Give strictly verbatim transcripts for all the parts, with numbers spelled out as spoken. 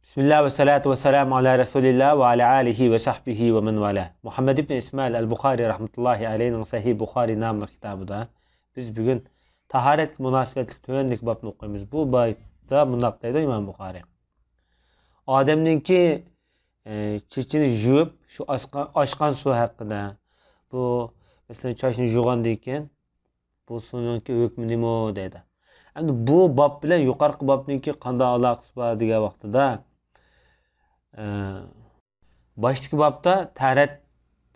بىسمىللا ۋەسسالاتۇ ۋەسسالامۇ ئالا رەسۇلىللا ۋە ئالا ئالىھى ۋە سەھبىھى ۋە مەن ۋالا. مۇھەممەد ئىبن ئىسمائىل ئەل بۇخارى رەھمەتۇللاھى ئەلەيھىنىڭ سەھىھ بۇخارى ناملىق كىتابىدا بىز بۈگۈن تاھارەتكە مۇناسىۋەتلىك تۆۋەندىكى بابنى ئوقۇيمىز. بۇ بابدا مۇنداق دەيدۇ ئىمام بۇخارى. ئادەمنىڭكى، ئە، چېچىنى يۇيۇپ، شۇ ئاشقان، ئاشقان سۇ ھەققىدە. بۇ، مەسىلەن، چاچنى يۇغاندىن كېيىن، بۇ سۇنىڭكى ھۆكمى نېمە دەيدۇ. ئەمدى بۇ باب بىلەن يۇقىرىقى بابنىڭكى قانداق ئالاقىسى بار دېگەن ۋاقتىدا، ئە، باشتىكى بابتا تەھارەت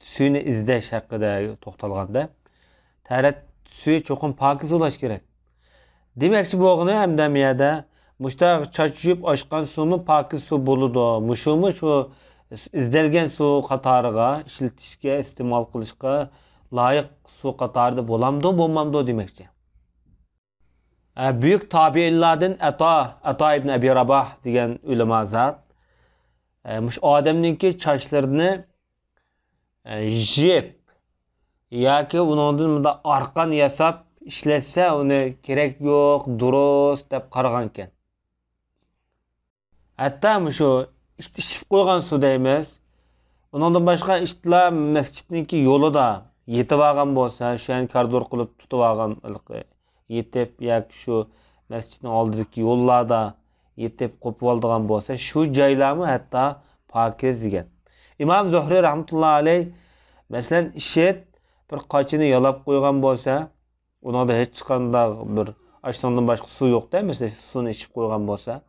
سۈيىنى ئىزدەش ھەققىدە توختالغاندا، تەھارەت سۈيى چوقۇم پاكىز بولۇش كېرەك. دېمەكچى بولغىنى ئەمدى بۇ يەردە مۇشۇنداق چاچ يۇيۇپ ئاشقان سۇمۇ پاكىز سۇ بولىدۇ. مۇشۇمۇ شۇ ئىزدەلگەن سۇ قاتارىغا ئىشلىتىشكە، ئىستېمال قىلىشقا لايىق سۇ قاتارىدا بولامدۇ، بولمامدۇ دېمەكچى. ئە، بۈيۈك تابىئىنلاردىن ئەتا، ئەتا ئىبن ئەبى راباھ دېگەن ئۆلىما زات، ئە، مۇشۇ ئادەمنىڭكى چاچلىرىنى، ئە، يىپ ياكى ئۇنىڭدىن مۇنداق ئارقان ياساپ ئىشلەتسە، ئۇنى كېرەك يوق، دۇرۇس دەپ قارىغانىكەن. ھەتتا مۇشۇ ئىت ئىچىپ قويغان سۇ دەيمىز. ئۇنىڭدىن باشقا ئىتلار مەسچىتنىڭكى يولىدا يېتىۋالغان بولسا، شۇ يەرنى كارىدور قىلىپ تۇتۇۋالغان، يېتىپ ياكى شۇ مەسچىتنىڭ ئالدىدىكى يوللاردا يېتىپ قوپۇۋالىدىغان بولسا، شۇ جايلارمۇ ھەتتا پاكىز دېگەن. ئىمام زۆھرى رەھمەتۇللا ئەلەي، مەسىلەن، ئىشت بىر قاچىنى يالاپ قويغان بولسا، ئۇنىڭدا ھېچقانداق بىر ئاشۇنىڭدىن باشقا سۇ يوق-دە، مەسىلەن، شۇ سۇنى ئىچىپ قويغان بولسا،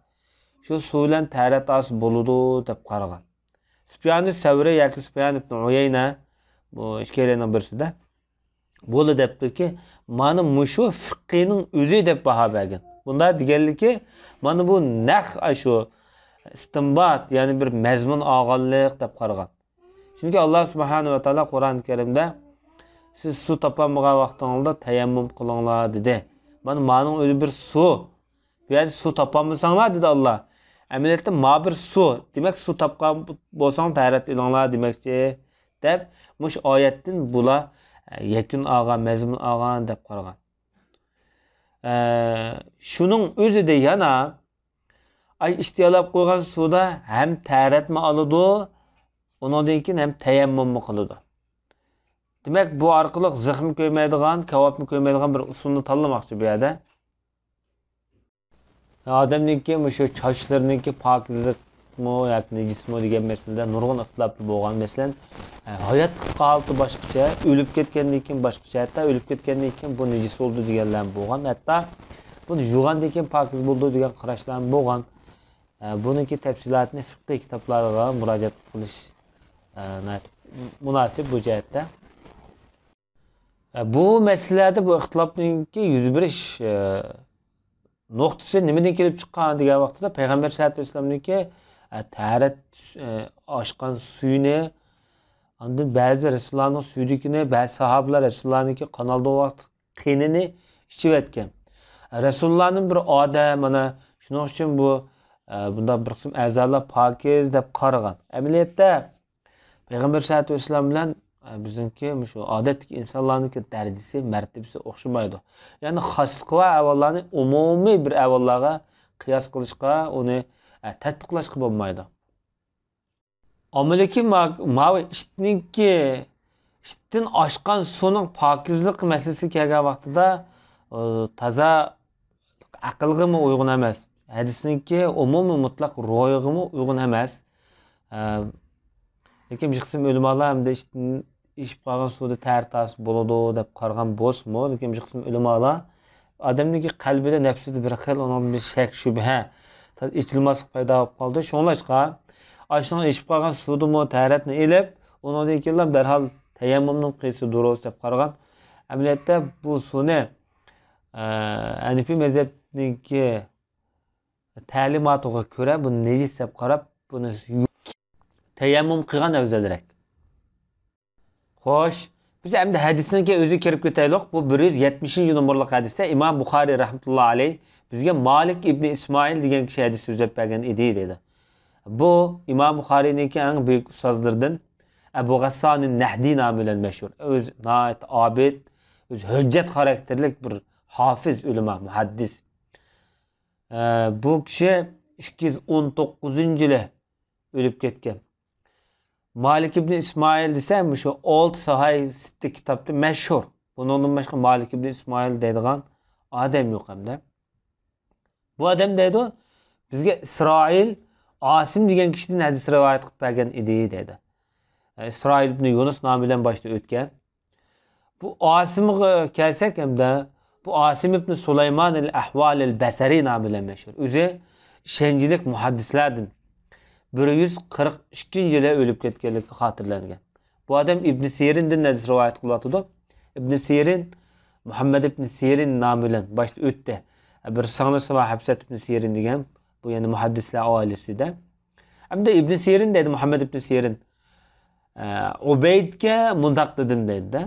شۇ سۇ بىلەن تەھارەت ئالسا بولىدۇ دەپ قارىغان. سۇپيانى سەۋرى ياكى سۇپيان ئىبن ئۇيەينە، بۇ ئىككىيلەننىڭ بىرسىدە، بولدى دەپتۇكى، مانا مۇشۇ فىققىنىڭ ئۆزى دەپ باھا بەرگەن. بۇنداق دېگەنلىكى، مانا بۇ نەق ئاشۇ ئىستىنبات، يەنى بىر مەزمۇن ئالغانلىق دەپ قارىغان. چۈنكى ئاللا سۇبھانەھۇ ۋە تائالا قۇرئان كەرىمدە، «سىز سۇ تاپالمىغان ۋاقتىڭلاردا تەيەممۇم قىلىڭلار» دېدى. مانا مانىڭ ئۆزى بىر سۇ. بۇ يەردە «سۇ تاپالمىساڭلار» دېدى ئاللا. ئەمەلىيەتتە ما بىر سۇ. دېمەك، سۇ تاپقان بولساڭ تەھارەت ئېلىڭلار دېمەكچى، دەپ مۇشۇ ئايەتتىن بۇلار، ئە، يەكۈن ئالغان، مەزمۇن ئالغان دەپ قارىغان. ئە، شۇنىڭ ئۆزىدە يەنە ئاي ئىشت يالاپ قويغان سۇدا ھەم تەھارەتمۇ ئالىدۇ، ئۇنىڭدىن كېيىن ھەم تەيەممۇممۇ قىلىدۇ. دېمەك، بۇ ئارقىلىق زىخمۇ كۆيمەيدىغان، كاۋاپمۇ كۆيمەيدىغان بىر ئۇسۇلنى تاللىماقچى بۇ يەردە. ئادەمنىڭكى مۇشۇ چاچلىرىنىڭكى پاكىزلىقمۇ ياكى نىجىسمۇ دېگەن مەسىلىدە نۇرغۇن ئىختىلاپلار بولغان. مەسىلەن، ھاياتلىق ھالىتى باشقىچە، ئۆلۈپ كەتكەندىن كېيىن باشقىچە، ھەتتا ئۆلۈپ كەتكەندىن كېيىن بۇ نىجىس بولىدۇ دېگەنلەرمۇ بولغان. ھەتتا بۇنى يۇغاندىن كېيىن پاكىز بولىدۇ دېگەن قاراشلارمۇ بولغان. ئە، بۇنىڭكى تەپسىلاتىنى فىقھىي كىتابلارغا مۇراجىئەت قىلىش، ئە، ناھايىتى مۇناسىپ بۇ جەھەتتە. ئە، بۇ مەسىلىلەردە بۇ ئىختىلاپنىڭكى يۈز بېرىش، ئە، نۇقتىسى نېمىدىن كېلىپ چىققان دېگەن ۋاقتىدا، پەيغەمبەر سەللەللاھۇ ئەلەيھى ۋەسەللەمنىڭكى، ئە، تەھارەت، ئە، ئاشقان سۈيىنى، ئاندىن بەزى رەسۇلۇللانىڭ سۈيدۈكىنى، بەزى ساھابىلار رەسۇلۇللانىڭكى قانالدا بولغان قېنىنى ئىچىۋەتكەن. رەسۇلۇللانىڭ بىر ئادەم، مانا شۇنىڭ ئۈچۈن بۇ، ئە، بۇنداق بىر قىسىم ئەزالار پاكىز دەپ قارىغان. ئەمەلىيەتتە، پەيغەمبەر سەللەللاھۇ ئەلەيھى ۋەسەللەم بىلەن، ئە، بىزنىڭكى مۇشۇ ئادەتتىكى ئىنسانلارنىڭكى دەرىجىسى، مەرتىۋىسى ئوخشىمايدۇ. يەنى خاسلىقى بار ئەھۋاللارنى ئومۇمىي بىر ئەھۋاللارغا قىياس قىلىشقا، ئۇنى، ئە، تەتبىقلاشقا بولمايدۇ. ئاممىدىكى ما-، ماۋۇ ئىتنىڭكى، ئىتتىن ئاشقان سۇنىڭ پاكىزلىق مەسىلىسىگە كەلگەن ۋاقتىدا، ئۇ، تازا ئەقىلگىمۇ ئۇيغۇن ئەمەس. ھەدىسنىڭكى ئومۇمىي مۇتلەق روھىغىمۇ ئۇيغۇن ئەمەس. ئە، لېكىن بىر قىسىم ئۆلىمالار ئەمدى ئىتتىن ئېشىپ قالغان سۇدا تەھارەت ئالسا بولىدۇ دەپ قارىغان بولسىمۇ، لېكىن بىر قىسىم ئۆلىمالار ئادەمنىڭكى قەلبىدە، نەپسىدە بىر خىل ئۇنىڭدىن بىر شەك، شۈبھە، ئېچىلماسلىق پەيدا بولۇپ قالىدۇ. شۇڭلاشقا، ئاشۇنىڭ ئېشىپ قالغان سۇدىمۇ تەھارەتنى ئېلىپ، ئۇنىڭدىن كېيىنلا دەرھال تەيەممۇمنىڭ قىلسا دۇرۇس دەپ قارىغان. ئەمەلىيەتتە بۇ سۇنى، ئە، ھەنىفىي مەزھەپنىڭكى تەلىماتىغا كۆرە بۇنى نىجىس دەپ قاراپ، بۇنى تەيەممۇم قىلغان ئەۋزەلرەك. خوش، بىز ئەمدى ھەدىسنىڭكى ئۆزىگە كىرىپ كېتەيلۇق. بۇ بىر يۈز يەتمىشىنچى نومۇرلۇق ھەدىستە ئىمام بۇخارىي رەھمەتۇللا ئەلەيھ بىزگە مالىك ئىبنى ئىسمائىل دېگەن كىشى ھەدىس سۆزلەپ بەرگەن ئىدى، دەيدۇ. بۇ ئىمام بۇخارىينىڭكى ئەڭ بۈيۈك ئۇستازلىرىدىن ئەبۇ غەسسانى نەھدى نامى بىلەن مەشھۇر. ئۆزى ناھايىتى ئابىد، ئۆزى ھۆججەت خاراكتېرلىك بىر ھافىز، ئۆلىما، مۇھەددىس. ئە، بۇ كىشى ئىككى يۈز ئون توققۇزىنچى يىلى ئۆلۈپ كەتكەن. مالىك ئىبنى ئىسمائىل دېسە، مۇشۇ ئالتە ساھاي سىتتە كىتابتا مەشھۇر. بۇنىڭدىن باشقا مالىك ئىبنى ئىسمائىل دەيدىغان ئادەم يوق ھەمدە. بۇ ئادەم دەيدۇ، بىزگە ئىسرائىل ئاسىم دېگەن كىشىدىن ھەدىس رىۋايەت قىلىپ بەرگەن ئىدى دەيدۇ. ئىسرائىل ئىبنى يۇنۇس نامى بىلەن باشتا ئۆتكەن. بۇ ئاسىمغا كەلسەك ھەمدە، بۇ ئاسىم ئىبنى سۇلايمان ئەل ئەھۋال ئەل بەسەرى نامى بىلەن مەشھۇر. ئۆزى ئىشەنچلىك مۇھەددىسلەردىن، بىر يۈز قىرىق ئىككىنچى يىلى ئۆلۈپ كەتكەنلىكى خاتىرىلەنگەن. بۇ ئادەم ئىبنى سىرىندىن ھەدىس رىۋايەت قىلىۋاتىدۇ. ئىبنى سىرىن، مۇھەممەد ئىبنى سىرىن نامى بىلەن باشتا ئۆتتى. بىر سىڭلىسى بار ھەپسەت ئىبنى سىرىن دېگەن، بۇ يەنە مۇھەددىسلەر ئائىلىسىدە. ئەمدى ئىبنى سىرىن دەيدۇ، مۇھەممەد ئىبنى سىرىن. ئە، ئۇبەيدكە مۇنداق دېدىم دەيدۇ-دە.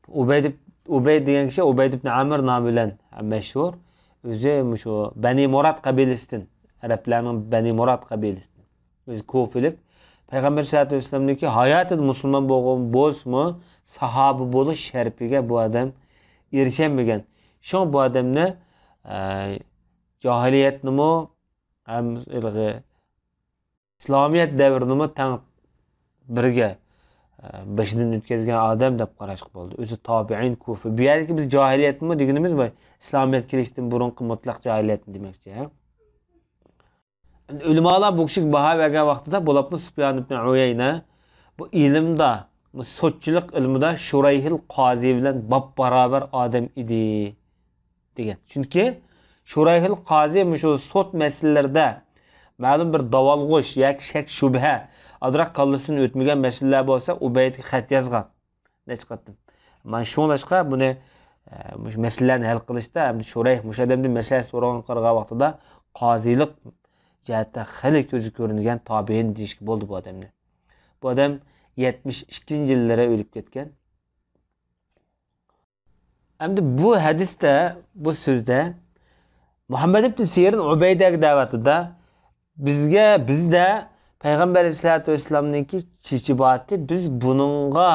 ئۇبەيد، ئۇبەيد دېگەن كىشى ئۇبەيد ئىبنى ئامىر نامى بىلەن مەشھۇر. ئۆزى مۇشۇ بەنى مۇراد قەبىلىسىدىن، ئەرەبلەرنىڭ بەنى مۇراد قەبىلىسىدىن. ئۆزى كۇفىلىق. پەيغەمبەر سەللەللاھۇ ئەلەيھى ۋەسەللەمنىڭكى ھاياتىدا مۇسۇلمان بولغان بولسىمۇ، ساھابە بولۇش شەرىپىگە بۇ ئادەم ئېرىشەلمىگەن. شۇڭا بۇ ئادەمنى، ئە، جاھىلىيەتنىمۇ ھەم ھېلىقى ئىسلامىيەت دەۋرىنىمۇ تەڭ بىرگە، ئە، بېشىدىن ئۆتكۈزگەن ئادەم دەپ قاراشقا بولىدۇ. ئۆزى تابىئىن كۇفا. بۇ يەردىكى بىز جاھىلىيەتنىمۇ دېگىنىمىز بۇ ئىسلامىيەت كېلىشتىن بۇرۇنقى مۇتلەق جاھىلىيەتنى دېمەكچى، ھە؟ ئۆلىمالار بۇ كىشىگە باھا بەرگەن ۋاقتىدا، بولۇپمۇ سۇپيان ئىبن ئۇيەينە بۇ ئىلىمدا، بۇ سوتچىلىق ئىلمىدا شۇرەيھىل قازى بىلەن باپ باراۋەر ئادەم ئىدى. دېگەن. چۈنكى شۇرايھىل قازى مۇشۇ سوت مەسىلىلىرىدە مەلۇم بىر داۋالغۇش ياكى شەك-شۈبھە ئازراق كاللىسىدىن ئۆتمىگەن مەسىلىلەر بولسا، ئۇبەيدكە خەت يازغان. نەچچە قېتىم. مانا شۇڭلاشقا بۇنى، ئە، مۇشۇ مەسىلىلەرنى ھەل قىلىشتا، ھەمدە شۇرەيھ مۇشۇ ئادەمدىن مەسلىھەت سورىغانغا قارىغان ۋاقتىدا قازىلىق جەھەتتە خېلى كۆزگە كۆرۈنگەن تابىئىن دېيىشكە بولىدۇ بۇ ئادەمنى. بۇ ئادەم يەتمىش ئىككىنچى يىللىرى ئۆلۈپ كەتكەن. ئەمدى بۇ ھەدىستە، بۇ سۆزدە مۇھەممەد ئىبن سىرىن ئۇبەيدەگە دەۋاتىدۇ. بىزگە، بىزدە پەيغەمبەر ئەلەيھىسسالاتۇ ۋەسسالامنىڭكى چېچى بارتى، بىز بۇنىڭغا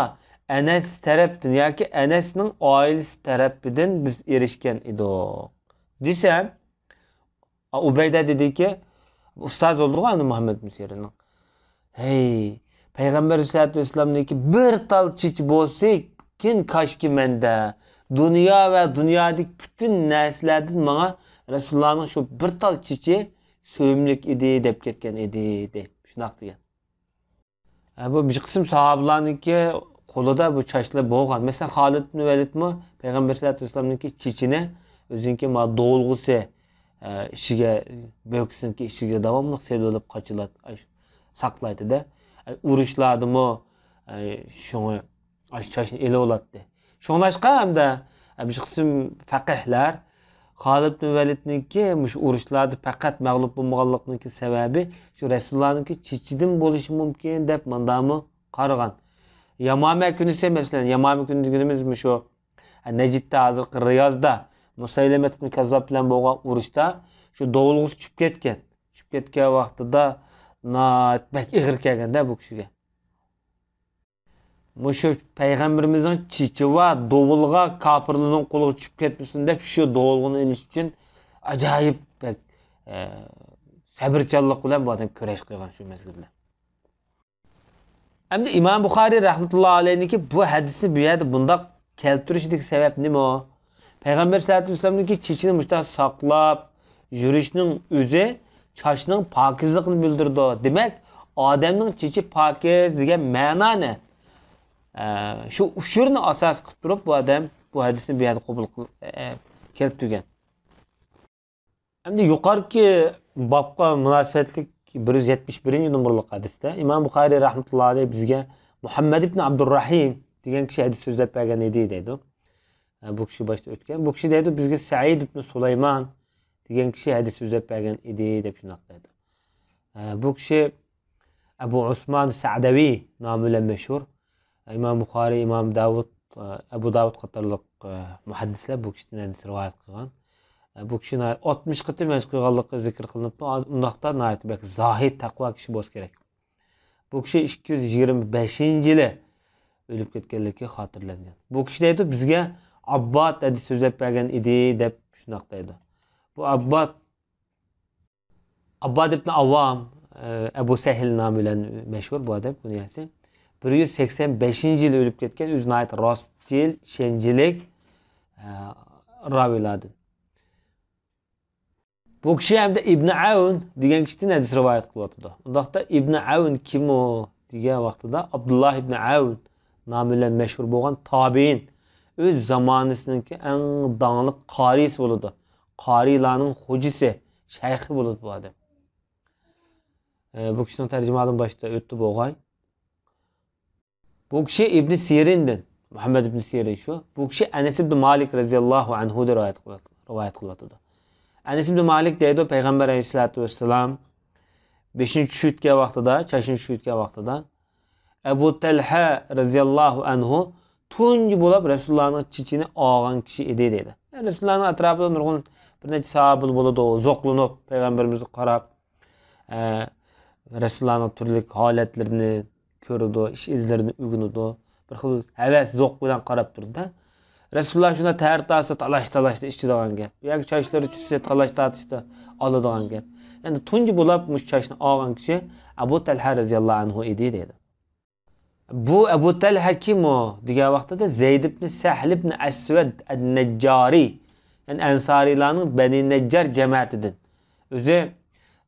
ئەنەس تەرەپتىن ياكى ئەنەسنىڭ ئائىلىسى تەرىپىدىن بىز ئېرىشكەن ئىدۇق دېسەم، ئۇبەيدە دېدىكى، ئۇستاز بولدىغۇ ئەمدى مۇھەممەد ئىبن سىرىننىڭ. ھەي، پەيغەمبەر ئەلەيھىسسالاتۇ ۋەسسالامنىڭكى بىر تال چېچى بولسىكىن كاشكى مەندە، دۇنيا ۋە دۇنيادىكى پۈتۈن نەرسىلەردىن ماڭا رەسۇلۇللانىڭ شۇ بىر تال چېچى سۆيۈملۈك ئىدى دەپ كەتكەن ئىدى، دەپ شۇنداق دېگەن. ھە، بۇ بىر قىسىم ساھابىلارنىڭكى قولىدا بۇ چاچلار بولغان. مەسىلەن، خالىد ئىبن ۋەلىدمۇ پەيغەمبەر سەللەللاھۇ ئەلەيھى ۋەسەللەمنىڭكى چېچىنى ئۆزىنىڭكى ما دۇۋۇلغىسى، ئە، ئىچىگە، بۆكىسىنىڭكى ئىچىگە داۋاملىق سېلىۋېلىپ قاچىلات-، ئاش-، ساقلايتتى-دە. ئە، ئۇرۇشلاردىمۇ، ئە، شۇڭا ئاشۇ چاچنى ئېلىۋالاتتى. شۇڭلاشقا ھەمدە بىر قىسىم فەقىھلەر خالىد ئىبن ۋەلىدنىڭكى مۇشۇ ئۇرۇشلاردا پەقەت مەغلۇپ بولمىغانلىقنىڭكى سەۋەبى شۇ رەسۇلۇللانىڭكى چېچىدىن بولۇشى مۇمكىن دەپ مۇنداقمۇ قارىغان. يامامە كۈنىسى، مەسىلەن، يامامە كۈنى دېگىنىمىز مۇشۇ نەجدتە، ھازىرقى رىيازدا مۇسەيلىمەت ئىبن كەززاب بىلەن بولغان ئۇرۇشتا شۇ دۇۋۇلغىسى چۈشۈپ كەتكەن. چۈشۈپ كەتكەن ۋاقتىدا ناھايىتى بەك ئېغىر كەلگەندە بۇ كىشىگە. مۇشۇ پەيغەمبىرىمىزنىڭ چېچى ۋە دۇۋۇلغا كاپىرلارنىڭ قولىغا چۈشۈپ كەتمىسۇن دەپ، شۇ دۇۋۇلغىنى ئېلىش ئۈچۈن ئاجايىپ بەك، ئە، سەۋرچانلىق بىلەن بۇ ئادەم كۈرەش قىلغان شۇ مەزگىلدە. ئەمدى ئىمام بۇخارىي رەھمەتۇللا ئەلەيھنىڭكى بۇ ھەدىسنى بۇ يەردە بۇنداق كەلتۈرۈشىدىكى سەۋەب نېمە؟ پەيغەمبەر سەللەللاھۇ ئەلەيھى ۋەسەللەمنىڭكى چېچىنى مۇشۇنداق ساقلاپ يۈرۈشنىڭ ئۆزى چاچنىڭ پاكىزلىقىنى بىلدۈرىدۇ. دېمەك، ئادەمنىڭ چېچى پاكىز دېگەن مەنانى، ئە، شۇ ئۇچۇرنى ئاساس قىلىپ تۇرۇپ، بۇ ئادەم بۇ ھەدىسنى بۇ يەردە قوبۇل قىل-، ئە، كەلتۈرگەن. ئەمدى يۇقىرىقى بابقا مۇناسىۋەتلىك بىر يۈز يەتمىش بىرىنچى نومۇرلۇق ھەدىستە ئىمام بۇخارىي رەھمەتۇللاھى ئەلەيھ بىزگە مۇھەممەد ئىبن ئابدۇررەھىم دېگەن كىشى ھەدىس سۆزلەپ بەرگەن ئىدى دەيدۇ. ھە، بۇ كىشى باشتا ئۆتكەن. بۇ كىشى دەيدۇ، بىزگە سەئىد ئىبن سۇلايمان دېگەن كىشى ھەدىس سۆزلەپ بەرگەن ئىدى دەپ شۇنداق دەيدۇ. ھە، بۇ كىشى ئەبۇ ئۇسمان سەدەۋى نامى بىلەن مەشھۇر. ئىمام بۇخارىي، ئىمام داۋۇد، ئەبۇ داۋۇد قاتارلىق مۇھەددىسلەر بۇ كىشىدىن ھەدىس رىۋايەت قىلغان. بۇ كىشى ناھايىتى ئاتمىش قېتىم ھەج قىلغانلىقى زىكىر قىلىنىپتۇ. ئۇنداقتا ناھايىتى بەك زاھىد، تەقۋا كىشى بولسا كېرەك. بۇ كىشى ئىككى يۈز يىگىرمە بەشىنچى يىلى ئۆلۈپ كەتكەنلىكى خاتىرىلەنگەن. بۇ كىشى دەيدۇ، بىزگە ئاببات ھەدىس سۆزلەپ بەرگەن ئىدى دەپ شۇنداق دەيدۇ. بۇ ئاببات ئابباد ئىبن ئاۋام، ئە، ئەبۇ سەھىل نامى بىلەن مەشھۇر بۇ ئادەم، كۇنيەسى. بىر يۈز سەكسەن بەشىنچى يىلى ئۆلۈپ كەتكەن، ئۆزى ناھايىتى راستچىل، ئىشەنچلىك، ئە، راۋىلاردىن. بۇ كىشى ھەمدە ئىبنى ئەۋن دېگەن كىشىدىن ھەدىس رىۋايەت قىلىۋاتىدۇ. ئۇنداقتا ئىبنى ئەۋن كىم ئۇ دېگەن ۋاقتىدا، ئابدۇللا ئىبنى ئەۋن نامى بىلەن مەشھۇر بولغان تابىئىن، ئۆز زامانىسىنىڭكى ئەڭ داڭلىق قارىيسى بولىدۇ. قارىيلارنىڭ خوجىسى، شەيخى بولىدۇ بۇ ئادەم. ئە، بۇ كىشىنىڭ تەرجىمىھالىمۇ باشتا ئۆتتى بولغاي. بۇ كىشى ئىبنى سىرىندىن، مۇھەممەد ئىبنى سىرىن شۇ. بۇ كىشى ئەنەس ئىبنى مالىك رەزىياللاھۇ ئەنھۇدىن رىۋايەت قىلىۋات-، رىۋايەت قىلىۋاتىدۇ. ئەنەس ئىبنى مالىك دەيدۇ، پەيغەمبەر ئەلەيھىسسالاتۇ ۋەسسالام بېشىنى چۈشۈرتكەن ۋاقتىدا، چاچنى چۈشۈرتكەن ۋاقتىدا، ئەبۇ تەلھە رەزىياللاھۇ ئەنھۇ تۇنجى بولۇپ رەسۇلۇللانىڭ چېچىنى ئالغان كىشى ئىدى دەيدۇ. رەسۇلۇللانىڭ ئەتراپىدا نۇرغۇن بىر نەچچە ساھابە بولىدۇ، زوقلىنىپ پەيغەمبىرىمىزگە قاراپ، ئە، رەسۇلۇللانىڭ تۈرلۈك ھالەتلىرىنى كۆرىدۇ، ئىش ئىزلىرىنى ئۆگىنىدۇ. بىر خىل ھەۋەس، زوق بىلەن قاراپ تۇرىدۇ. رەسۇلۇللا شۇنداق تەر تارتسا، تالاش-تالاشتا ئىچىدىغان گەپ. ياكى چاچلىرى چۈشسە، تالاش-تارتىشتا ئالىدىغان گەپ. يەنى تۇنجى بولۇپ مۇشۇ چاچنى ئالغان كىشى ئەبۇ تەلھە رەزىياللاھۇ ئەنھۇ ئىدى دەيدۇ. بۇ ئەبۇ تەلھە كىم ئۇ دېگەن ۋاقتىدا، زەيد ئىبنى سەھل ئىبنى ئەسۋەد ئەن-نەججارى، يەنى ئەنسارىيلارنىڭ بەنى نەججار جەمەتىدىن. ئۆزى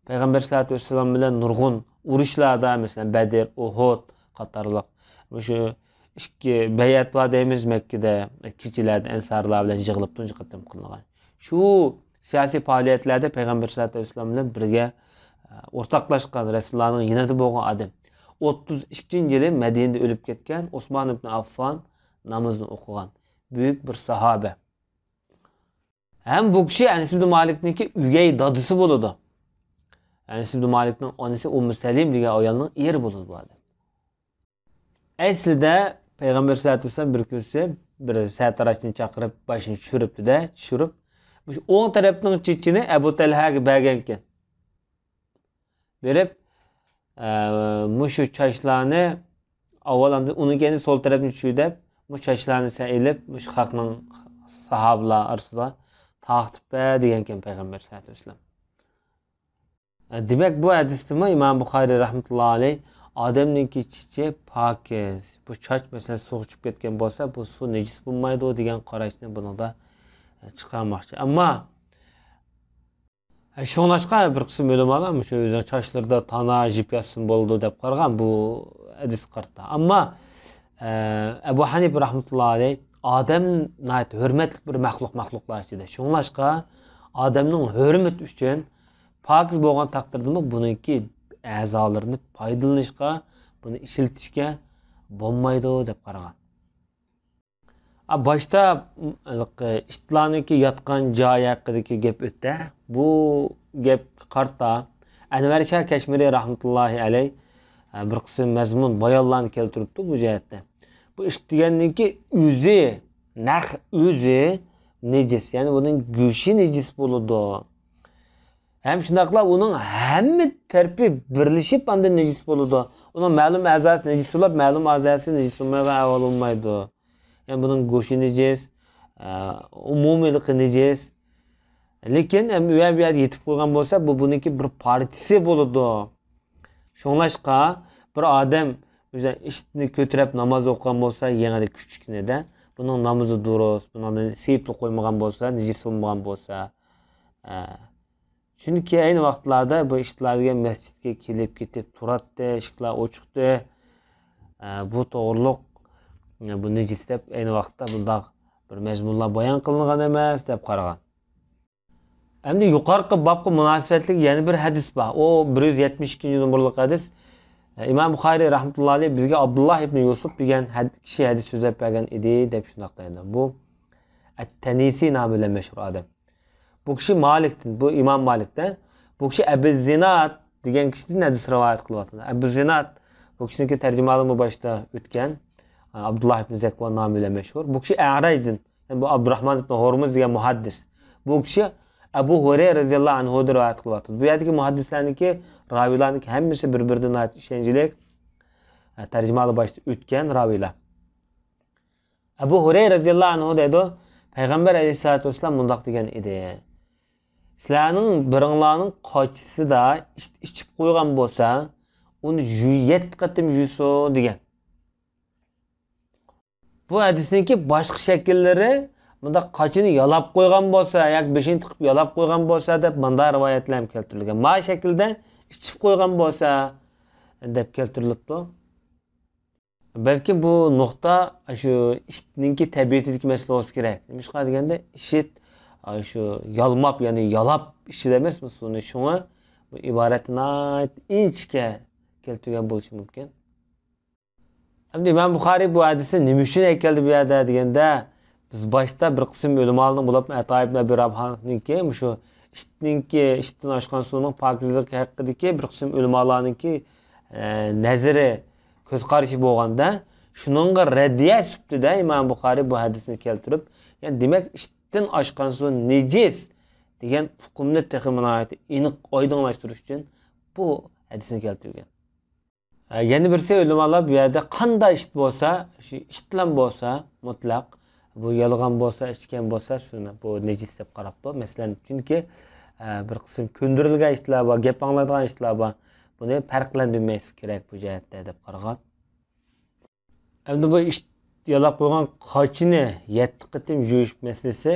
پەيغەمبەر سەللەللاھۇ ئەلەيھى ۋەسەللەم بىلەن نۇرغۇن ئۇرۇشلاردا، مەسىلەن، بەدر، ئۇھۇد قاتارلىق، مۇشۇ ئىككى بەيئەت بار دەيمىز مەككىدە، كېچىلەردە ئەنسارلار بىلەن يىغىلىپ تۇنجى قېتىم قىلىنغان. شۇ سىياسىي پائالىيەتلەردە پەيغەمبەر سەللەللاھۇ ئەلەيھى ۋەسەللەم بىلەن بىرگە، ئە، ئورتاقلاشقان، رەسۇلۇللانىڭ يېنىدا بولغان ئادەم. ئوتتۇز ئىككىنچى يىلى مەدىنىدە ئۆلۈپ كەتكەن ئوسمان ئىبن ئاففان نامىزىنى ئوقۇغان بۈيۈك بىر ساھابە. ھەم بۇ كىشى ئەنەس ئىبن مالىكنىڭكى ئۆگەي دادىسى بولىدۇ. ئەنەس ئىبن مالىكنىڭ ئانىسى ئۇممۇ سەلىم دېگەن ئايالنىڭ ئېرى بولىدۇ بۇ ئادەم. ئەسلىدە پەيغەمبەر سەللەللاھۇ ئەلەيھى ۋەسەللەم بىر كۈنسى بىر سەرتاراچنى چاقىرىپ باشىنى چۈشۈرۈپتۇ-دە، چۈشۈرۈپ، مۇشۇ ئوڭ تەرەپنىڭ چېچىنى ئەبۇ تەلھەگە بەرگەنكەن. بېرىپ، ئە، مۇشۇ چاچلارنى ئاۋۋال، ئاندىن ئۇنىڭ كەينىدىن سول تەرەپنى چۈشۈر دەپ، مۇشۇ چاچلارنى سەن ئېلىپ، مۇشۇ خەقنىڭ، ساھابىلار ئارىسىدا تارقىتىپ بەر دېگەنكەن پەيغەمبەر سەللەللاھۇ ئەلەيھى ۋەسەللەم. دېمەك، بۇ ھەدىستىمۇ ئىمام بۇخارىي رەھمەتۇللاھى ئەلەيھ، ئادەمنىڭكى چېچى پاكىز، بۇ چاچ، مەسىلەن، سۇغا چۈشۈپ كەتكەن بولسا، بۇ سۇ نىجىس بولمايدۇ دېگەن قاراشنى بۇنىڭدا چىقارماقچى. ئەمما، شۇڭلاشقا بىر قىسىم ئۆلىمالار مۇشۇ ئۆزىنىڭ چاچلىرىدا تانا، جىپ ياسىسىمۇ بولىدۇ دەپ قارىغان بۇ ھەدىسكە قارىتا. ئەمما، ئە، ئەبۇ ھەنىپە رەھمەتۇللاھى ئەلەيھ، ئادەم ناھايىتى ھۆرمەتلىك بىر مەخلۇق، مەخلۇقلار ئىچىدە. شۇڭلاشقا ئادەمنىڭ ھۆرمىتى ئۈچۈن پاكىز بولغان تەقدىردىمۇ بۇنىڭكى ئەزالىرىنى پايدىلىنىشقا، بۇنى ئىشلىتىشكە بولمايدۇ دەپ قارىغان. ئا، باشتا، م، ھېلىقى ئىتلارنىڭكى ياتقان جايى ھەققىدىكى گەپ ئۆتتى. بۇ گەپكە قارىتا ئەنۋەر شاھ كەشمىرى رەھمەتۇللاھى ئەلەيھ، ئە، بىر قىسىم مەزمۇن بايانلارنى كەلتۈرۈپتۇ بۇ جەھەتتە. بۇ ئىت دېگەننىڭكى ئۆزى، نەق ئۆزى نىجىس، يەنى بۇنىڭ گۆشى نىجىس بولىدۇ. ھەم شۇنداقلا ئۇنىڭ ھەممە تەرىپى بىرلىشىپ ئاندىن نىجىس بولىدۇ. ئۇنىڭ مەلۇم ئەزاسى نىجىس بولۇپ، مەلۇم ئەزاسى نىجىس بولمايدىغان ئەھۋال بولمايدۇ. يەنى بۇنىڭ گۆشى نىجىس، ئە، ئومۇمىيلىقى نىجىس. لېكىن، ئەم، ئۇ يەر بۇ يەردە يېتىپ قويغان بولسا، بۇ بۇنىڭكى بىر پارچىسى بولىدۇ. شۇڭلاشقا بىر ئادەم، مەسىلەن، ئىتنى كۆتۈرۈپ ناماز ئوقۇغان بولسا، يېڭىدا كۈچۈكنىدە، بۇنىڭ نامىزى دۇرۇس، بۇنىڭدىن سېيىپلا قويمىغان بولسا، نىجىس بولمىغان بولسا، ئە، چۈنكى ئەينى ۋاقىتلاردا بۇ ئىتلار دېگەن مەسچىتكە كېلىپ كېتىپ تۇراتتى، ئىشىكلەر ئوچۇقتى. ئە، بۇ توغرۇلۇق، ئە، بۇ نىجىس دەپ ئەينى ۋاقىتتا بۇنداق بىر مەزمۇنلار بايان قىلىنغان ئەمەس دەپ قارىغان. ئەمدى يۇقىرىقى بابقا مۇناسىۋەتلىك يەنە بىر ھەدىس بار. ئۇ بىر يۈز يەتمىش ئىككىنچى نومۇرلۇق ھەدىس. ئە، ئىمام بۇخارىي رەھمەتۇللاھى ئەلەيھ بىزگە ئابدۇللاھ ئىبنى يۈسۈپ دېگەن ھەد-، كىشى ھەدىس سۆزلەپ بەرگەن ئىدى دەپ شۇنداق دەيدۇ. بۇ ئەت-تەنىسى نامى بىلەن مەشھۇر ئادەم. بۇ كىشى مالىكتىن، بۇ ئىمام مالىكتە. بۇ كىشى ئەبۇ زىناد دېگەن كىشىدىن ھەدىس رىۋايەت قىلىۋاتىدۇ. ئەبۇ زىناد، بۇ كىشىنىڭكى تەرجىمىھالىمۇ باشتا ئۆتكەن. ئابدۇللاھ ئىبن زەكۋان نامى بىلەن مەشھۇر. بۇ كىشى ئەرەجدىن، يەنى بۇ ئابدۇراھمان ئىبن ھورمۇز دېگەن مۇھەددىس. بۇ كىشى ئەبۇ ھۇرەيرە رەزىياللاھۇ ئەنھۇدىن رىۋايەت قىلىۋاتىدۇ. بۇ يەردىكى مۇھەددىسلەرنىڭكى، راۋىيلارنىڭكى ھەممىسى بىر-بىرىدىن ناھايىتى ئىشەنچلىك. ئە، تەرجىمىھالى باشتا ئۆتكەن راۋىيلار. ئەبۇ ھۇرەيرە رەزىياللاھۇ ئەنھۇ دەيدۇ، پەيغەمبەر ئەلەيھىسسالاتۇ ۋەسسالام مۇنداق دېگەن ئىدى. سىلەرنىڭ بىرىڭلارنىڭ قاچىسىدا ئىت ئىچىپ قويغان بولسا، ئۇنى يۇ-، يەتتە قېتىم يۇسۇن دېگەن. بۇ ھەدىسنىڭكى باشقا شەكىللىرى، مۇنداق قاچىنى يالاپ قويغان بولسا ياكى بېشىنى تىقىپ يالاپ قويغان بولسا دەپ مۇنداق رىۋايەتلەر ھەم كەلتۈرۈلگەن. ما شەكىلدە ئىچىپ قويغان بولسا دەپ كەلتۈرۈلۈپتۇ. بەلكىم بۇ نۇقتا شۇ ئىتنىڭكى تەبىئىتىدىكى مەسىلە بولسا كېرەك. نېمىشقا دېگەندە، ئىت شۇ يالماپ، يەنى يالاپ ئىچىدۇ ئەمەسمۇ سۇنى. شۇڭا بۇ ئىبارەتنى ناھايىتى ئىنچىكە كەلتۈرگەن بولۇشى مۇمكىن. ئەمدى ئىمام بۇخارىي بۇ ھەدىسنى نېمە ئۈچۈن ئەكەلدى بۇ يەردە دېگەندە، بىز باشتا بىر قىسىم ئۆلىمالارنىڭ، بولۇپمۇ ئەتا ئىبن ئەبى رابىھانىڭكى مۇشۇ ئىتنىڭكى، ئىتتىن ئاشقان سۇنىڭ پاكىزلىقى ھەققىدىكى بىر قىسىم ئۆلىمالارنىڭكى، ئە، نەزىرى، كۆز قارىشى بولغاندا، شۇنىڭغا رەددىيە سۈپىتىدە ئىمام بۇخارىي بۇ ھەدىسنى كەلتۈرۈپ، يەنى دېمەك، ئىتتىن ئاشقان سۇ نىجىس دېگەن ئۇقۇمنى تېخىمۇ ناھايىتى ئېنىق ئايدىڭلاشتۇرۇش ئۈچۈن بۇ ھەدىسنى كەلتۈرگەن. ئە، يەنە بىرسى ئۆلىمالار بۇ يەردە قانداق ئىت بولسا، شۇ ئىتلام بولسا مۇتلەق، بۇ يالىغان بولسا، ئىچكەن بولسا، شۇنى بۇ نىجىس دەپ قاراپتۇ. مەسىلەن، چۈنكى، ئە، بىر قىسىم كۆندۈرۈلگەن ئىتلار بار، گەپ ئاڭلايدىغان ئىتلار بار. بۇنى پەرقلەندۈرمەسلىك كېرەك بۇ جەھەتتە دەپ قارىغان. ئەمدى بۇ ئىت يالاپ قويغان قاچىنى يەتتە قېتىم يۇيۇش مەسىلىسى،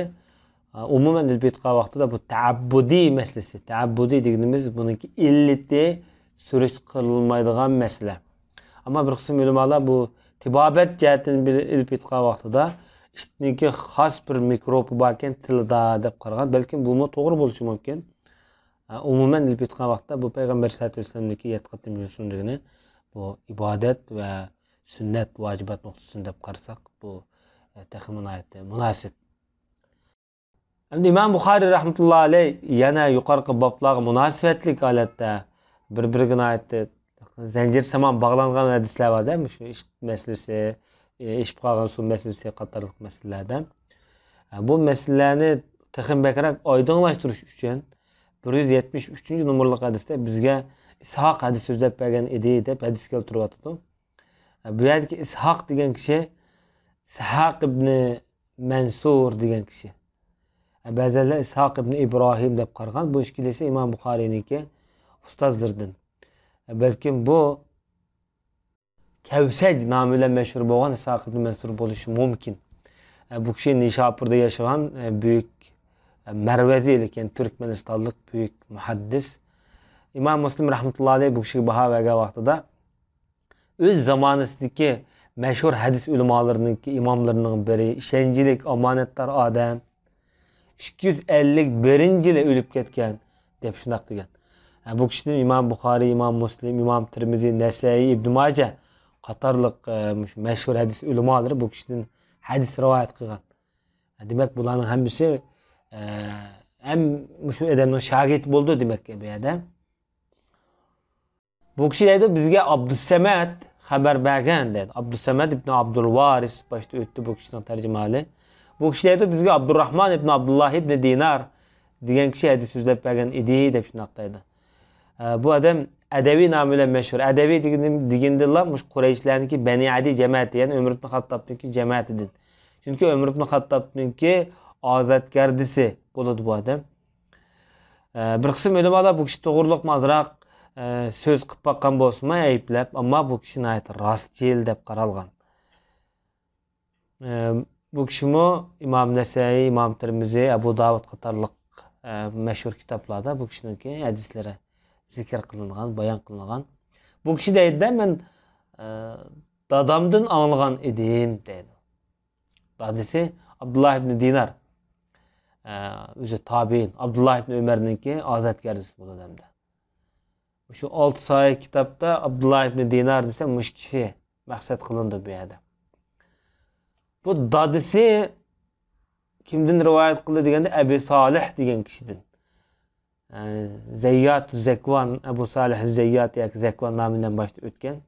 ئە، ئومۇمەن ئېلىپ ئېيتقان ۋاقتىدا بۇ تەئەببۇدىي مەسىلىسى. تەئەببۇدىي دېگىنىمىز بۇنىڭكى ئىللىتى سۈرۈشتە قىلىنمايدىغان مەسىلە. ئەمما بىر قىسىم ئۆلىمالار بۇ تېبابەت جەھەتتىن بىل-، ئېلىپ ئېيتقان ۋاقتىدا ئىتنىڭكى خاس بىر مىكروبى باركەن تىلىدا دەپ قارىغان. بەلكىم بۇمۇ توغرا بولۇشى مۇمكىن. ئە، ئومۇمەن ئېلىپ ئېيتقان ۋاقىتتا بۇ پەيغەمبەر سەللەللاھۇ ئەلەيھى ۋەسەللەمنىڭكى يەتتە قېتىم يۇيۇنسۇن دېگىنى بۇ ئىبادەت ۋە سۈننەت، ۋاجىبات نۇقتىسىدىن دەپ قارىساق، بۇ، ئە، تېخىمۇ ناھايىتى مۇناسىپ. ئەمدى ئىمام بۇخارىي رەھمەتۇللاھى ئەلەيھ يەنە يۇقىرىقى بابلارغا مۇناسىۋەتلىك ھالەتتە بىر-بىرىگە ناھايىتى زەنجىرسىمان باغلانغان ھەدىسلەر بار-دە، مۇشۇ ئىت مەسىلىسى، ئىچىپ قالغان سۇ مەسىلىسى قاتارلىق مەسىلىلەردە. بۇ مەسىلىلەرنى تېخىمۇ بەكرەك ئايدىڭلاشتۇرۇش ئۈچۈن، بىر يۈز يەتمىش ئۈچىنچى نومۇرلۇق ھەدىستە بىزگە ئىسھاق ھەدىس سۆزلەپ بەرگەن ئىدى، دەپ ھەدىس كەلتۈرۈۋاتىدۇ. بۇ يەردىكى ئىسھاق دېگەن كىشى ئىسھاق ئىبنى مەنسۇر دېگەن كىشى. بەزىلەر ئىسھاق ئىبنى ئىبراھىم دەپ قارىغان. بۇ ئىككىلىسى ئىمام بۇخارىينىڭكى ئۇستازلىرىدىن. بەلكىم بۇ كەۋسەج نامى بىلەن مەشھۇر بولغان ئىسھاق ئىبنى مەنسۇر بولۇشى مۇمكىن. بۇ كىشى نىشاپۇردا ياشىغان بۈيۈك مەرۋەزىلىك، يەنى تۈركمەنىستانلىق بۈيۈك مۇھەددىس. ئىمام مۇسلىم رەھمەتۇللاھى ئەلەيھ بۇ كىشىگە باھا بەرگەن ۋاقتىدا، ئۆز زامانىسىدىكى مەشھۇر ھەدىس ئۆلىمالىرىنىڭكى ئىماملىرىنىڭ بىرى، ئىشەنچلىك، ئامانەتدار ئادەم، ئىككى يۈز ئەللىك بىرىنچى يىلى ئۆلۈپ كەتكەن، دەپ شۇنداق دېگەن. ھە، بۇ كىشىدىن ئىمام بۇخارىي، ئىمام مۇسلىم، ئىمام تىرمىزى، نەسەئىي، ئىبنى ماجە قاتارلىق، ئە، مۇشۇ مەشھۇر ھەدىس ئۆلىمالىرى بۇ كىشىدىن ھەدىس رىۋايەت قىلغان. دېمەك، بۇلارنىڭ ھەممىسى، ئە، ھەم مۇشۇ ئادەمنىڭ شاگىرتى بولىدۇ دېمەك بۇ يەردە. بۇ كىشى دەيدۇ، بىزگە ئابدۇسسەمەد خەۋەر بەرگەن دەيدۇ. ئابدۇسسەمەد ئىبن ئابدۇلۋارىس باشتا ئۆتتى بۇ كىشىنىڭ تەرجىمىھالى. بۇ كىشى دەيدۇ، بىزگە ئابدۇرراھمان ئىبن ئابدۇللاھ ئىبن دىنار دېگەن كىشى ھەدىس سۆزلەپ بەرگەن ئىدى، دەپ شۇنداق دەيدۇ. ئە، بۇ ئادەم ئەدەۋى نامى بىلەن مەشھۇر. ئەدەۋى دېگىنىم-، دېگىنىدىلا مۇشۇ قۇرەيشلەرنىڭكى بەنى ئەدى جەمەتى، يەنى ئۆمەر ئىبن خاتتابنىڭكى جەمەتىدىن. چۈنكى ئۆمەر ئىبن خاتتابنىڭكى ئازادگەردىسى بولىدۇ بۇ ئادەم. ئە، بىر قىسىم ئۆلىمالار بۇ كىشى توغرۇلۇقمۇ ئازراق، ئە، سۆز قىلىپ باققان بولسىمۇ ئەيىبلەپ، ئەمما بۇ كىشى ناھايىتى راستچىل دەپ قارالغان. ئە، بۇ كىشىمۇ ئىمام نەسەئىي، ئىمام تىرمىزى، ئەبۇ داۋۇد قاتارلىق، ئە، مەشھۇر كىتابلاردا بۇ كىشىنىڭكى ھەدىسلىرى زىكىر قىلىنغان، بايان قىلىنغان. بۇ كىشى دەيدۇ، مەن، ئە، دادامدىن ئاڭلىغان ئىدىم، دەيدۇ. دادىسى ئابدۇللا ئىبنى دىنار، ئە، ئۆزى تابىئىن، ئابدۇللا ئىبنى ئۆمەرنىڭكى ئازادگەردىسى بولىدۇ ھەمدە. شۇ ئالتە ساھىھ كىتابتا ئابدۇللا ئىبنى دىنار دېسە، مۇشۇ كىشى مەقسەت قىلىنىدۇ بۇ يەردە. بۇ دادىسى كىمدىن رىۋايەت قىلدى دېگەندە، ئەبى سالىھ دېگەن كىشىدىن. ئە، زەييات زەكۋان، ئەبۇ سالىھ زەييات ياكى زەكۋان نامى بىلەن باشتا ئۆتكەن.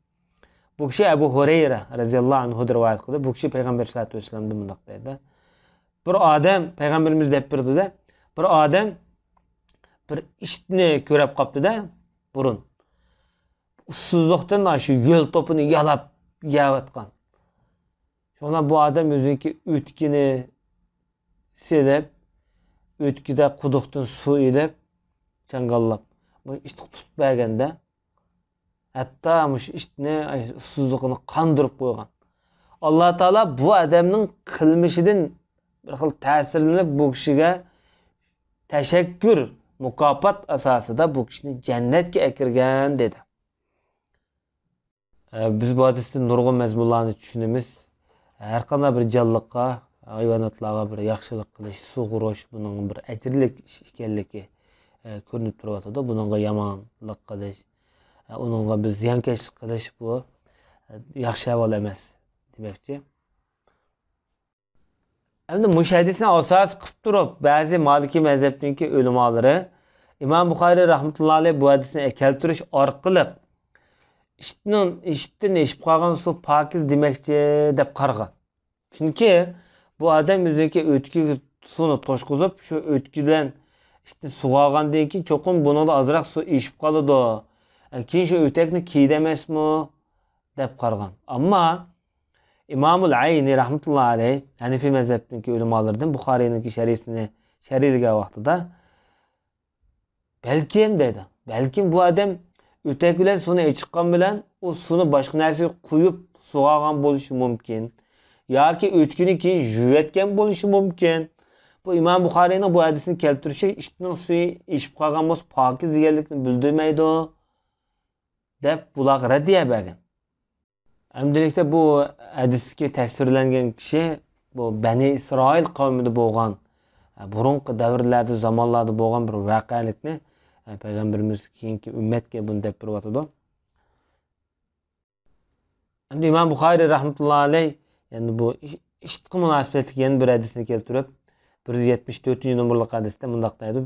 بۇ كىشى ئەبۇ ھۇرەيرە رەزىياللاھۇ ئەنھۇدىن رىۋايەت قىلدى. بۇ كىشى پەيغەمبەر سەللەللاھۇ ئەلەيھى ۋەسەللەمدىن مۇنداق دەيدۇ. بىر ئادەم، پەيغەمبىرىمىز دەپ بېرىدۇ-دە، بىر ئادەم بىر ئىتنى كۆرۈپ قاپتۇ-دە بۇرۇن. ئۇسسۇزلۇقتىن شۇ يۆل توپىنى يالاپ يەۋاتقان. شۇڭا بۇ ئادەم ئۆزىنىڭكى ئۆتۈكىنى سېلىپ، ئۆتكىدە قۇدۇقتىن سۇ ئېلىپ، چاڭگاللاپ، بۇ ئىتقا تۇتۇپ بەرگەندە، ھەتتا مۇشۇ ئىتنى ئۇسسۇزلۇقىنى قاندۇرۇپ قويغان. ئاللا تائالا بۇ ئادەمنىڭ قىلمىشىدىن بىر خىل تەسىرلىنىپ، بۇ كىشىگە تەشەككۈر، مۇكاپات ئاساسىدا بۇ كىشىنى جەننەتكە ئەكىرگەن، دېدى. ئە، بىز بۇ ھەدىستىن نۇرغۇن مەزمۇنلارنى چۈشىنىمىز. ھەرقانداق بىر جانلىققا، ھايۋاناتلارغا بىر ياخشىلىق قىلىش، سۇغۇرۇش، بۇنىڭ بىر ئەجىرلىك ئىش ئىكەنلىكى، ئە، كۆرۈنۈپ تۇرۇۋاتىدۇ. بۇنىڭغا يامانلىق قىلىش، ئە، ئۇنىڭغا بىر زىيانكەشلىك قىلىش، بۇ، ئە، ياخشى ئەھۋال ئەمەس دېمەكچى. ئەمدى مۇشۇ ھەدىسنى ئاساس قىلىپ تۇرۇپ، بەزى مالىكىي مەزھەپنىڭكى ئۆلىمالىرى ئىمام بۇخارىي رەھمەتۇللا ئەلەيھ بۇ ھەدىسنى كەلتۈرۈش ئارقىلىق ئىتنىڭ، ئىتتىن ئېشىپ قالغان سۇ پاكىز دېمەكچى دەپ قارىغان. چۈنكى بۇ ئادەم ئۆزىنىڭكى ئۆتكىگە سۇنى توشقۇزۇپ، شۇ ئۆتكە بىلەن ئىتنى سۇغارغاندىن كېيىن، چوقۇم بۇنىڭدا ئازراق سۇ ئېشىپ قالىدۇ. ئە، كېيىن شۇ ئۆتەكنى كىيدى ئەمەسمۇ؟ دەپ قارىغان. ئەمما ئىمامۇل ئەينى رەھمەتۇللا ئەلەيھ، ھەنىفىي مەزھەپنىڭكى ئۆلىمالىرىدىن، بۇخارىينىڭكى شەرھىسىنى شەرھلىگەن ۋاقتىدا، بەلكىم دەيدۇ، بەلكىم بۇ ئادەم ئۆتەك بىلەن سۇنى ئېچىققان بىلەن، ئۇ سۇنى باشقا نەرسىگە قۇيۇپ سۇغارغان بولۇشى مۇمكىن. ياكى ئۆتكىنى كېيىن يۇيۇۋەتكەن بولۇشى مۇمكىن. بۇ ئىمام بۇخارىينىڭ بۇ ھەدىسنى كەلتۈرۈشى ئىتنىڭ سۈيى ئېشىپ قالغان بولسا پاكىز دېگەنلىكنى بىلدۈرمەيدۇ، دەپ بۇلارغا رەددىيە بەرگەن. ئەمدىلىكتە بۇ ھەدىستىكى تەسۋىرلەنگەن كىشى بۇ بەنى ئىسرائىل قەۋمىدە بولغان، بۇرۇنقى دەۋرلەردە، زامانلاردا بولغان بىر ۋەقەلىكنى، پەيغەمبىرىمىز كېيىنكى ئۈممەتكە بۇنى دەپ بېرىۋاتىدۇ. ئەمدى ئىمام بۇخارىي رەھمەتۇللا ئەلەيھ يەنە بۇ ئىتقا مۇناسىۋەتلىك يەنە بىر ھەدىسنى كەلتۈرۈپ، بىر يۈز يەتمىش تۆتىنچى نومۇرلۇق ھەدىستە مۇنداق دەيدۇ،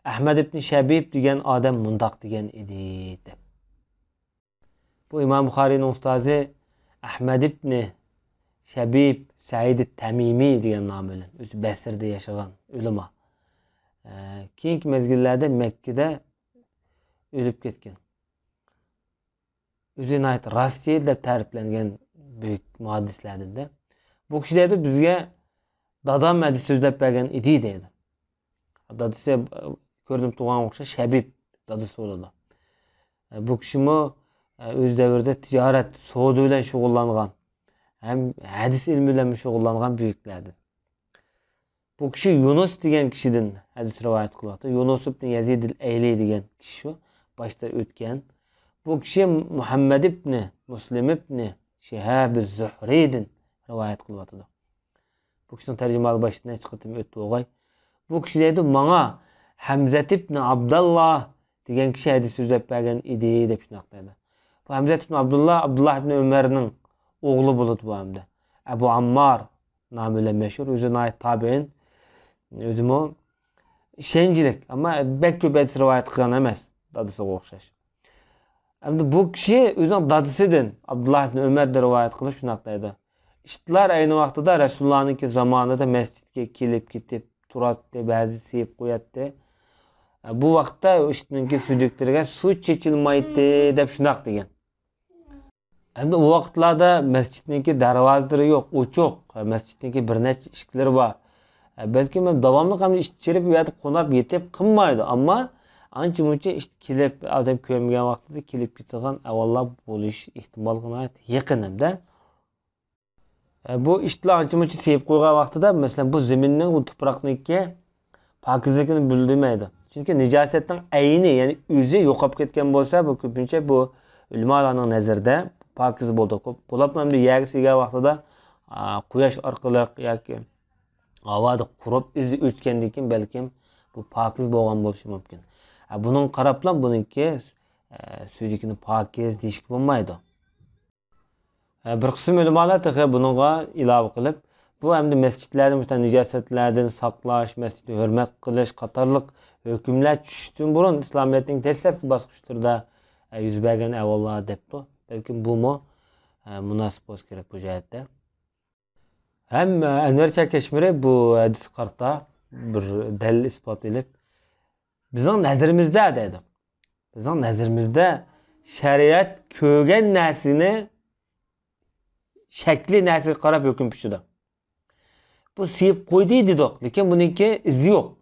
ئەھمەد ئىبنى شەبىب دېگەن ئادەم مۇنداق دېگەن ئىدى، دەپ. بۇ ئىمام بۇخارىينىڭ ئۇستازى ئەھمەد ئىبنى شەبىب سەئىد تەمىمىي دېگەن نامى بىلەن، ئۆزى بەسرىدە ياشىغان ئۆلىما. ئە، كېيىنكى مەزگىللەردە مەككىدە ئۆلۈپ كەتكەن. ئۆزى ناھايىتى راستچىل دەپ تەرىپلەنگەن بۈيۈك مۇھەددىسلەردىن. بۇ كىشى دەيدۇ، بىزگە دادام ھەدىس سۆزلەپ بەرگەن ئىدى، دەيدۇ. دادىسى، ئە، كۆرۈنۈپ تۇرغانغا ئوخشاش شەبىب دادىسى بولىدۇ. ئە، بۇ كىشىمۇ، ئە، ئۆز دەۋرىدە تىجارەت، سودا بىلەن شۇغۇللانغان ھەم ھەدىس ئىلمى بىلەن شۇغۇللانغان بۈيۈكلەردىن. بۇ كىشى يۇنۇس دېگەن كىشىدىن ھەدىس رىۋايەت قىلىۋاتىدۇ. يۇنۇس ئىبن يەزىد ئەل ئەيلى دېگەن كىشى شۇ، باشتا ئۆتكەن. بۇ كىشى مۇھەممەد ئىبنى مۇسلىم ئىبنى شىھاب زۇھرىدىن رىۋايەت قىلىۋاتىدۇ. بۇ كىشىنىڭ تەرجىمىھالى باشتا نەچچە قېتىم ئۆتتى بولغاي. بۇ كىشى دەيدۇ، ماڭا ھەمزەت ئىبنى ئابداللا دېگەن كىشى ھەدىس سۆزلەپ بەرگەن ئىدى، دەپ شۇنداق دەيدۇ. بۇ ھەمزەت ئىبنى ئابدۇللا، ئابدۇللا ئىبنى ئۆمەرنىڭ ئوغلى بولىدۇ بۇ ھەمدە. ئەبۇ ئاممار نامى بىلەن مەشھۇر، ئۆزى ناھايىتى تابىئىن، ئۆزىمۇ ئىشەنچلىك، ئەمما بەك كۆپ ھەدىس رىۋايەت قىلغان ئەمەس، دادىسىغا ئوخشاش. ئەمدى بۇ كىشى ئۆزىنىڭ دادىسىدىن، ئابدۇللا ئىبنى ئۆمەردىن رىۋايەت قىلىپ شۇنداق دەيدۇ، ئىتلار ئەينى ۋاقتىدا رەسۇلۇللانىڭكى زامانىدا مەسچىتكە كېلىپ كېتىپ تۇراتتى، بەزى سېيىپ قوياتتى. بۇ ۋاقىتتا ئىتنىڭكى سۈيدۈكلىرىگە سۇ چېچىلمايتتى، دەپ شۇنداق دېگەن. ئەمدى ئۇ ۋاقىتلاردا مەسچىتنىڭكى دەرۋازىلىرى يوق، ئوچۇق. مەسچىتنىڭكى بىر نەچچە ئىشىكلىرى بار. بەلكىم داۋاملىق ھەم ئىت چىرىپ، ئۇ يەردە قوناپ يېتىپ قىلمايدۇ. ئەمما ئانچە-مۇنچە ئىت كېلىپ، ئادەم كۆرمىگەن ۋاقتىدا كېلىپ كېتىدىغان ئەھۋاللار بولۇش ئېھتىماللىقى ناھايىتى يېقىن ھەمدە. بۇ ئىتلار ئانچە-مۇنچە سېيىپ قويغان ۋاقتىدا، مەسىلەن، بۇ زېمىننىڭ، بۇ تۇپراقنىڭكى پاكىزلىكىنى بىلدۈرمەيدۇ. چۈنكى نىجاسەتنىڭ ئەينى، يەنى ئۆزى يوقاپ كەتكەن بولسا، بۇ كۆپىنچە بۇ ئۆلىمالارنىڭ نەزىرىدە پاكىز بولىدۇ. بولۇپمۇ ئەمدى يەرگە سىيگەن ۋاقتىدا، ئا، قۇياش ئارقىلىق ياكى ھاۋادا قۇرۇپ، ئىزى ئۆچكەندىن كېيىن بەلكىم بۇ پاكىز بولغان بولۇشى مۇمكىن. ئا، بۇنىڭغا قاراپلا بۇنىڭكى، ئە، سۈيدۈكىنى پاكىز دېيىشكە بولمايدۇ. ھە، بىر قىسىم ئۆلىمالار تېخى بۇنىڭغا ئىلاۋە قىلىپ، بۇ ئەمدى مەسچىتلەرنى مۇشۇنداق نىجاسەتلەردىن ساقلاش، مەسچىتنى ھۆرمەت قىلىش قاتارلىق ھۆكۈملەر چۈشۈشتىن بۇرۇن ئىسلامىيەتنىڭ دەسلەپكى باسقۇچلىرىدا، ھە، يۈز بەرگەن ئەھۋاللار دەپتۇ. بەلكىم بۇمۇ، ھە، مۇناسىپ بولسا كېرەك بۇ جەھەتتە. ھەم، ئە، ئەنۋەر شاھ كەشمىرى بۇ ھەدىسكە قارىتا بىر دەلىل ئىسپات ئېلىپ، بىزنىڭ نەزىرىمىزدە دەيدۇ. بىزنىڭ نەزىرىمىزدە شەرىئەت كۆرگەن نەرسىنى شەكلى نەرسىگە قاراپ ھۆكۈم پىشىدۇ. بۇ سىيىپ قويدى دېدۇق، لېكىن بۇنىڭكى ئىزى يوق.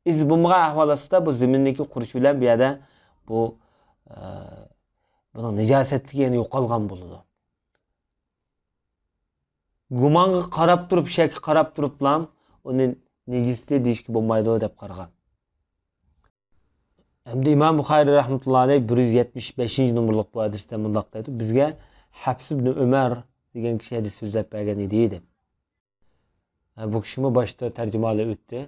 ئىز بولمىغان ئەھۋال ئاستىدا بۇ زېمىننىڭكى قۇرۇشى بىلەن بۇ يەردە بۇ، ئە، بۇنىڭ نىجاسەتلىكى يەنە يوقالغان بولىدۇ. گۇمانغا قاراپ تۇرۇپ، شەككە قاراپ تۇرۇپلا ئۇنى نىجىستى دېيىشكە بولمايدۇ دەپ قارىغان. ھەمدە ئىمام بۇخارىي رەھمەتۇللاھى ئەلەيھ بىر يۈز يەتمىش بەشىنچى نومۇرلۇق بۇ ھەدىستە مۇنداق دەيدۇ، بىزگە ھەپس ئىبنى ئۆمەر دېگەن كىشى ھەدىس سۆزلەپ بەرگەن ئىدى، دەپ. ھە، بۇ كىشىمۇ باشتا تەرجىمىھالى ئۆتتى.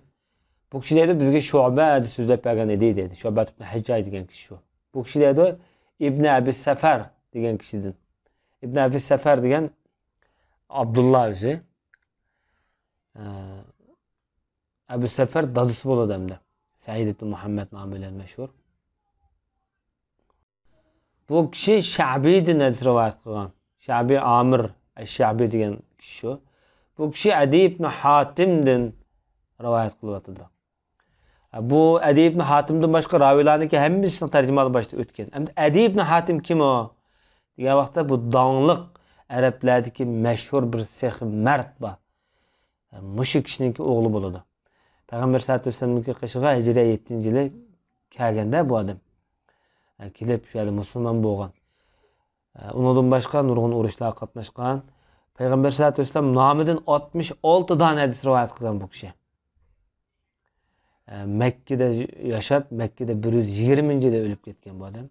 بۇ كىشى دەيدۇ، بىزگە شۇبە ھەدىس سۆزلەپ بەرگەن ئىدى، دەيدۇ. شۇبە ئىبنى ھەججاج دېگەن كىشى شۇ. بۇ كىشى دەيدۇ، ئىبنى ئەبى سەفەر دېگەن كىشىدىن. ئىبنى ئەبى سەفەر دېگەن ئابدۇللا ئۆزى. ئە، ئەبۇ سەفەر دادىسى بولىدۇ ھەمدە. سەئىد ئىبن مۇھەممەد نامى بىلەن مەشھۇر. بۇ كىشى شەبىدىن ھەدىس رىۋايەت قىلغان. شەبى ئامىر ئەش-شەبى دېگەن كىشى شۇ. بۇ كىشى ئەدى ئىبن ھاتىمدىن رىۋايەت قىلىۋاتىدۇ. بۇ ئەدى ئىبن ھاتىمدىن باشقا راۋىيلارنىڭكى ھەممىسىنىڭ تەرجىمىھالى باشتا ئۆتكەن. ئەمدى ئەدى ئىبن ھاتىم كىم ئۇ؟ دېگەن ۋاقىتتا بۇ داڭلىق ئەرەبلەردىكى مەشھۇر بىر سېخىي مەرد بار. مۇشۇ كىشىنىڭكى ئوغلى بولىدۇ. پەيغەمبەر سەللەللاھۇ ئەلەيھى ۋەسەللەمنىڭكى قېشىغا ھىجرىيە يەتتىنچى يىلى كەلگەندە بۇ ئادەم. كېلىپ شۇ يەردە مۇسۇلمان بولغان. ئۇنىڭدىن باشقا نۇرغۇن ئۇرۇشلارغا قاتناشقان. پەيغەمبەر سەللەللاھۇ ئەلەيھى ۋەسەللەم نامىدىن ئاتمىش ئالتە دانە ھەدىس رىۋايەت قىلغان بۇ كىشى. مەككىدە ياشاپ، مەككىدە بىر يۈز يىگىرمىنچى يىلى ئۆلۈپ كەتكەن بۇ ئادەم.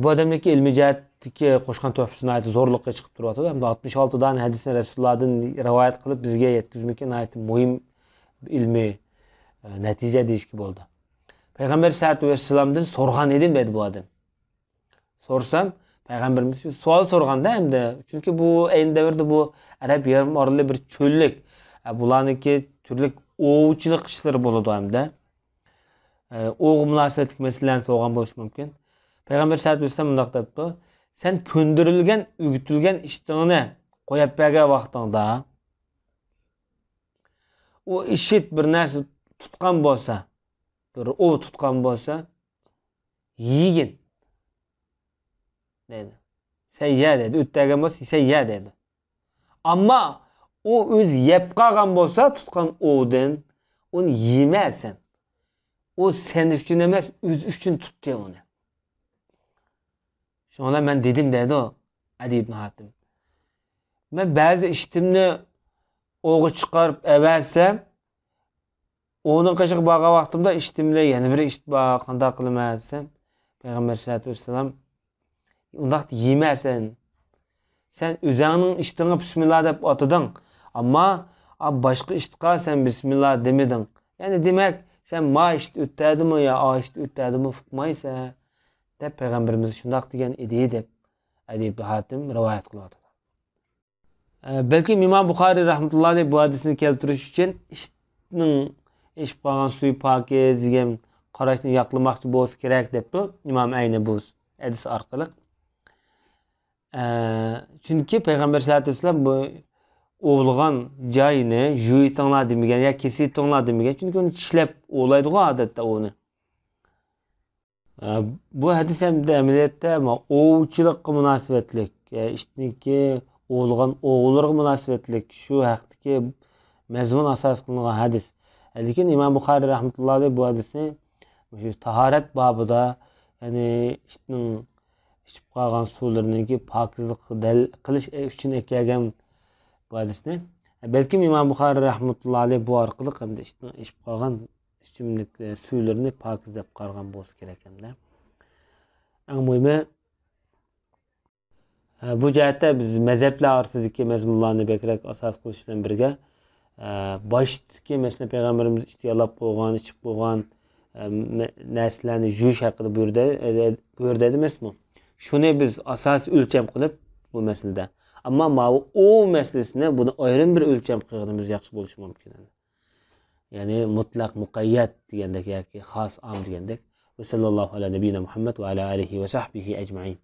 بۇ ئادەمنىڭكى ئىلمىي جەھەتتىكى قوشقان تۆھپىسى ناھايىتى زورلۇققا چىقىپ تۇرۇۋاتىدۇ. ھەمدە ئاتمىش ئالتە دانە ھەدىسنى رەسۇلۇللادىن رىۋايەت قىلىپ بىزگە يەتكۈزمىكى ناھايىتى مۇھىم ئىلمىي، ئە، نەتىجە دېيىشكە بولىدۇ. پەيغەمبەر سەللەللاھۇ ئەلەيھى ۋەسەللەمدىن سورىغان ئىدىم دەيدۇ بۇ ئادەم. سورىسام، پەيغەمبىرىمىز سوئال سورىغاندا ئەمدى، چۈنكى بۇ ئەينى دەۋردە بۇ ئەرەب يېرىم ئارىلى بىر چۆللۈك. ئە، بۇلارنىڭكى تۈرلۈك ئوۋچىلىق ئىشلىرى بولىدۇ ئەمدى. ئە، ئوۋغا مۇناسىۋەتلىك مەسىلىلەرنى سورىغان بولۇشى مۇمكىن. پەيغەمبەر سەللەللاھۇ ئەلەيھى ۋەسەللەم مۇنداق دەپتۇ، سەن كۆندۈرۈلگەن، ئۆگىتىلگەن ئىشتىڭنى قويۇپ بەرگەن ۋاقتىڭدا، ئۇ ئىشىت بىر نەرسە تۇتقان بولسا، بىر ئوۋ تۇتقان بولسا، يېگىن دەيدۇ. سەن يە دەيدۇ. ئۆتتەرگەن بولسا، سەن يە دەيدۇ. ئەمما ئۇ ئۆزى يەپ قالغان بولسا، تۇتقان ئوۋدىن، ئۇنى يېمە سەن. ئۇ سەن ئۈچۈن ئەمەس، ئۆزى ئۈچۈن تۇتتى ئۇنى. شۇڭا مەن دېدىم دەيدۇ ئەدى ئىبن ھاتىم. مەن بەزى ئىشتىمنى ئوۋغا چىقىرىپ ئەۋەتسەم، ئۇنىڭ قېشىغا بارغان ۋاقتىمدا ئىشتىمدە يەنە بىر ئىشت بار، قانداق قىلىمەن دېسەم، پەيغەمبەر سەللەللاھۇ ئەلەيھى ۋەسەللەم، ئۇنداق يېمە سەن. سەن ئۆزۈڭنىڭ ئىشتىڭغا بىسمىللا دەپ ئاتىدىڭ. ئەمما، ئا، باشقا ئىشتقا سەن بىسمىللا دېمىدىڭ. يەنى دېمەك، سەن ما ئىشت ئۆتتەدىمۇ يا ئا ئىشت ئۆتتەدىمۇ ئۇقمايسەن، دەپ پەيغەمبىرىمىز شۇنداق دېگەن ئىدى، دەپ ئەدى ئىبن ھاتىم رىۋايەت قىلىۋاتىدۇ. ئە، بەلكىم ئىمام بۇخارىي رەھمەتۇللاھى ئەلەيھ بۇ ھەدىسنى كەلتۈرۈش ئۈچۈن ئىشتنىڭ ئىچىپ قالغان سۈيى پاكىز دېگەن قاراشنى ياقلىماقچى بولسا كېرەك دەپتۇ ئىمام ئەينى بۇ ھەدىس ئارقىلىق. ئە، چۈنكى پەيغەمبەر سەللەللاھۇ ئەلەيھى ۋەسەللەم بۇ ئوۋلىغان جاينى يۇيۇۋېتىڭلار دېمىگەن يا كېسىۋېتىڭلار دېمىگەن. چۈنكى ئۇنى چىشلەپ ئوۋلايدىغۇ ئادەتتە ئوۋنى. ئە، بۇ ھەدىس ھەمدە ئەمەلىيەتتە مانا ئوۋچىلىققا مۇناسىۋەتلىك، ئە، ئىتنىڭكى ئوۋلىغان ئوۋلىرىغا مۇناسىۋەتلىك شۇ ھەقتىكى مەزمۇن ئاساس قىلىنغان ھەدىس. لېكىن ئىمام بۇخارىي رەھمەتۇللاھى ئەلەيھ بۇ ھەدىسنى مۇشۇ تاھارەت بابىدا، يەنى ئىتنىڭ ئىچىپ قالغان سۇلىرىنىڭكى پاكىزلىققا دەل قىلىش ئۈچۈن ئەكەلگەن بۇ ھەدىسنى. بەلكىم ئىمام بۇخارىي رەھمەتۇللاھى ئەلەيھ بۇ ئارقىلىق ھەمدە ئىتنىڭ ئىچىپ قالغان ئىچىملىك، ئە، سۈيلىرىنى پاكىز دەپ قارىغان بولسا كېرەك ھەمدە. ئەڭ مۇھىمى، ئە، بۇ جەھەتتە بىز مەزھەپلەر ئارىسىدىكى مەزمۇنلارنى بەكرەك ئاساس قىلىش بىلەن بىرگە، ئە، باشتىكى، مەسىلەن، پەيغەمبىرىمىز ئىت يالاپ قويغان، ئىچىپ قويغان، ئە، مە-، نەرسىلەرنى يۇيۇش ھەققىدە بۇيرۇدى، ئە، بۇيرۇدى ئەمەسمۇ؟ شۇنى بىز ئاساسىي ئۆلچەم قىلىپ بۇ مەسىلىدە. ئەمما ماۋۇ ئوۋ مەسىلىسىنى بۇنى ئايرىم بىر ئۆلچەم قىلغىنىمىز ياخشى بولۇشى مۇمكىن. يەنى مۇتلەق مۇقەييەت دېگەندەك ياكى خاس ئام دېگەندەك. ۋە سەللەللاھۇ ئەلا نەبىييىنا مۇھەممەد ۋە ئەلا ئالىھى ۋە سەھبىھى ئەجمەئىن.